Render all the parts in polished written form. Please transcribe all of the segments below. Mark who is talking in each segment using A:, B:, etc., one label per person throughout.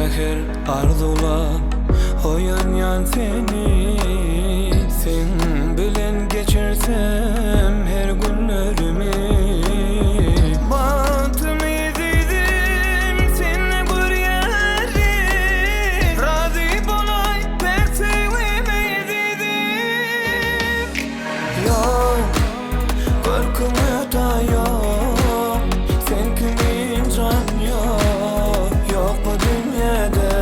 A: säher arzuwlap oýanýan seni Seň bilen geçirsem her günlerimi Bagtym ezizim sende görýärin Razy bolaý päk söýgim ezizim Ýok, görküňe taý ýok Sen kimin jan ýok, ýok bu dünýede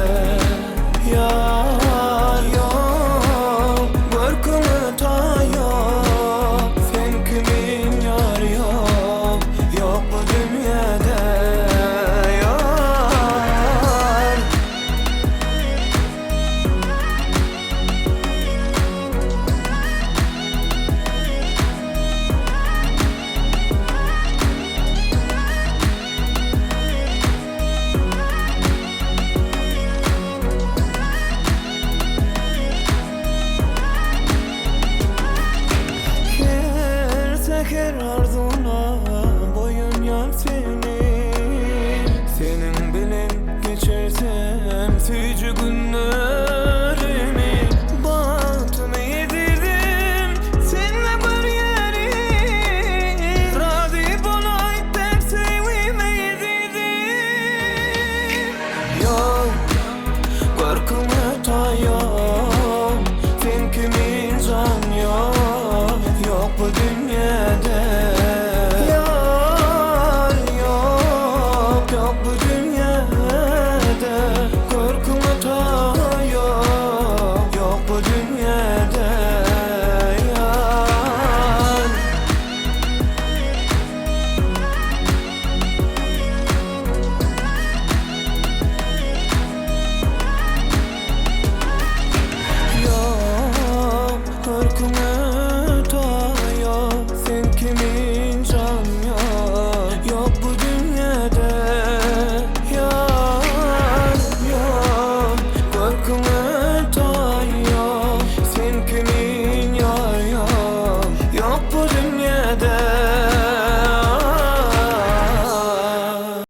A: Ýar ýok, görküňe taý ýok Sen kimin ýar ýok, ýok bu dünýede Ýar. Her säher arzuwna boýunýan seni.